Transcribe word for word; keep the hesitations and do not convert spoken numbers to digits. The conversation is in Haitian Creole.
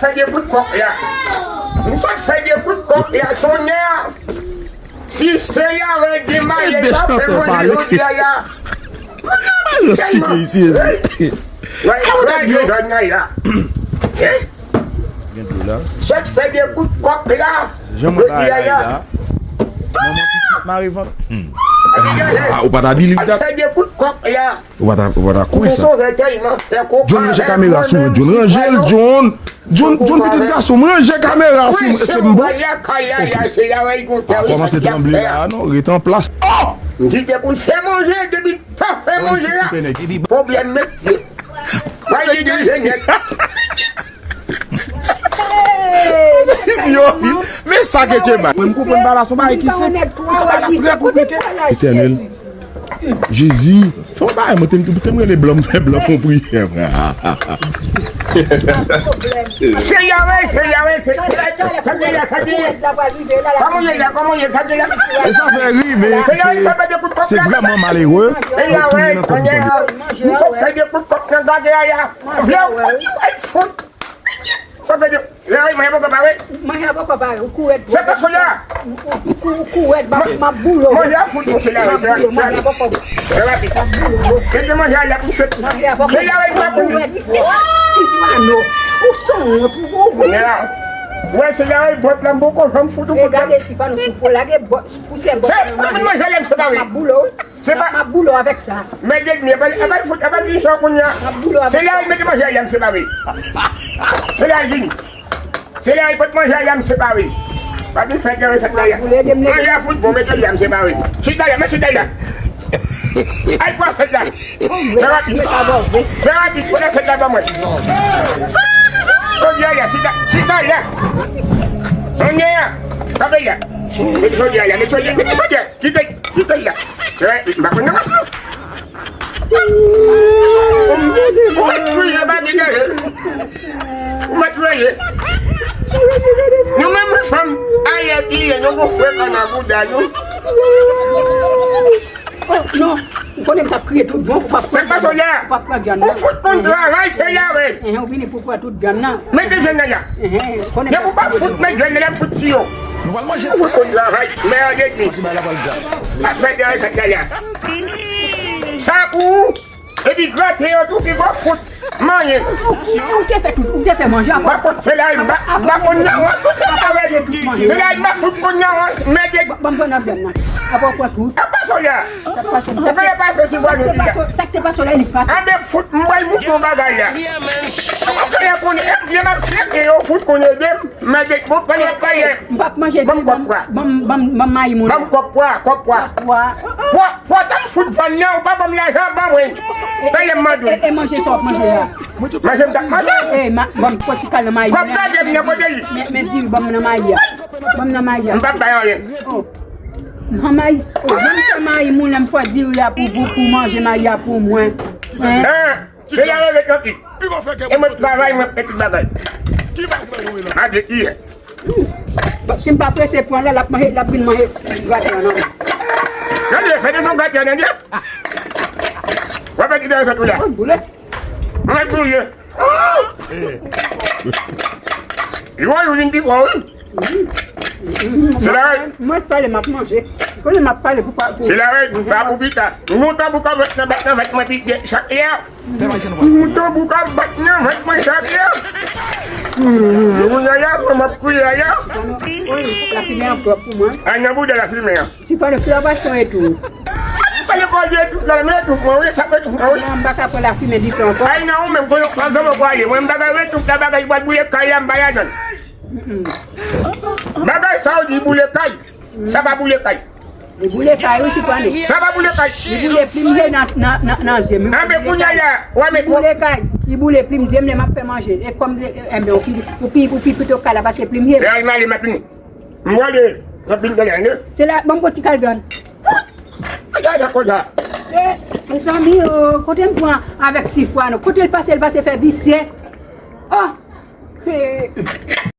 Fè de kout kòk la. M sot fè de kout kòk la, tonnè. Si se la règ de maryaj la fè manje jodi a la. Yo stupid, seriously. Wè, kraze zòn nan la. Sot fè de kout kòk la. Jodi a la. Manman pitit mare vant. Ah, ou pa ta believe that? Fè de kout kòk la. Ou pa ta, ou pa ta kwè sa. John, ranje kamera sou mwen, John. Ranje l, John. John, John, pitit gason m, ranje kamera sou mwen. Se m bon. Ok. Pa kòmanse tranble la, non. Rete an plas. Oh! M kite pou l fè manje, depi ta fè manje a. Pwoblèm met pye. Mwen li gen jenèt. Yo, men sa ke Tcheba. Mwen m konprann bagay la, se yon bagay ki senp. Bagay la trè konplike. Etènèl. Jezi, fè yon bagay, mwen te m te m rele blan, m fè blan fè yon priyè. Se Yahweh, se Yahweh, se, se, sa ki la, sa ki la. Kòman ye la, kòman ye, sa ki la. Se sa fè ri, men se, se vrèman malere. Se Yahweh, Yahweh. M fè de kout kòk nan gade a ya. Vle w pati w al fout. Sa vle di, lè manje poko pare. Manje a poko pare, ou kou rèd. Se pa soya. Ou, ou, ou kou, ou kou rèd, m ap, m ap boule w. Manje a fout, manje a fout. M ap boule w, manje a poko. Trè rapid. M ap boule w. Kite manje a la pou fèt. Manje a poko. Se la, ou kou rèd. Sifwano, ou son wont, ou, ou. Wè, se la, bòt la, m poko janm fout ou. E gade Sifwano sou po, lage bòt, pousyè bòt. Se pa manje a la, m separe. M ap boule w. Se pa. M ap boule w avèk sa. Men de mi, apa, apa fout, apa di sa kounye a. M ap boule w avèk sa. Se la, mete manje a, m separe. Se la, vini. Se la, pot manje a, m separe. Pa vin fè de resèt la. Manje a fout bon, mete a, m separe. Chita la, men chita la. Ay, pran sèt la. Fè rapid. Fè rapid, pran sèt la ban mwen. Chita la, chita, chita la. Manje a. Kape la. Mete chita la, mete chita la. Kite, kite la. Eh, m pa konn nan mas non. Ou mèt kriye, pa gen danje. Ou mèt kriye. Nou menm fanm, ayè ki ye, nou gon frekan nan bouda nou. Oh, non. Ou konnen m t ap kriye tout bon, ou p ap pran vyann nan. Ou p ap pran vyann nan. Ou fout konn travay, se la, wi. Enhen, ou vini pou pran tout vyann nan. Mete vyann nan la. Enhen, ou konnen m t ap kriye tout bon. Depi w pa fout met vyann nan, l ap fout si yo. Nou pral manje. Ou fout konn travay, mèd edmi. Ap fè dèyè sa, dèyè. Sa pou ou. Epi grate yo tou, pi gwo fout. Manyen. Ou, ou, ou te fè tout, ou te fè manje. M pa konn, se la, m pa, m pa konn nan rans ou se la, wi. Se la, m pa fout konn nan rans, mèd edmi. Ban m pran nan vyann nan. Apa w pran tout. Apa soya. Sa k pase, sa k te pase, sa k te pase la, li k pase. Anben fout, m bay mouton bagay la. Ou genyen konnen, e byen m ap seke yo, fout konn ede m, m ede, bon, pale, pale. M p ap manje di, ban m, ban m, ban m, ban m mayi moun. Ban m kòb pwa, kòb pwa. Pwa. Pwa, pwa, tan fout vann nan, ou pa ban m lajan, ban mwen. Pale m mande w. E, e manje sa w ap manje a. Manje m t ap manje. E, ban m pran ti kal nan mayi. W ap gade m nan kote li. Men, men diri, ban m nan mayi a. Ban m nan mayi a. M p ap bay anyen. Mwen mayi, oh, mwen fè mayi moun, lè m fè diri a pou, pou, pou manje mayi a pou mwen. Hein? Hein? Se la rele kanpik. E mwen travay, mwen fè tout bagay. Ade ki ye. Bon, si m pa prese pran la, l ap manje, l ap vin manje graten an nan. Gade, fè de son graten an, tande. W ap fè ki de sa tou la. Mwen boule. Mwen boule. Li wè, li vin pi fò, wi. Se la règ. Mwen pale, m ap manje. Konnen m ap pale pou pa, pou. Se la règ, sa pou pita. Mouton pou ka bat nan, bat nan, bat mwen pi byen chak lè. Mouton pou ka bat nan, bat mwen chak lè. Ou nan la, mwen m ap kriye la. Lafimen an pwòp pou mwen. Ay, nan bouda lafimen an. Si fò nou fè yon pastè etou. Fò nou fè yon etou la, men etou mwen, wi, sa fè etou mwen, wi. Non, m pa ka pran lafimen dife ankò. Ay, non, ou menm, konnen ansanm ou pwale. Mwen, m pa ka retou la, bagay, pral boule kay la, m pa ladan. Bagay sa, ou di boule kay. Sa pa boule kay. Li boule kay, wi, si fò nou. Sa pa boule kay. Li boule plim je nan, nan, nan, nan je m, wi. Anben, kounye a, w a met. Li boule kay. Li boule plim je m, lè m ap fè manje. E kòm, e, enben, ou pi, ou pi, ou pi pito kay la pase plim je m. E al male, m ap vini. M wale, m ap vin gade, ane. Se la, ban m pran ti kal vyann. Gade sa konsa. E, mezanmi, oh, kote m pran avèk sifwa, non? Kote l pase, l pase fè visye. Oh! E.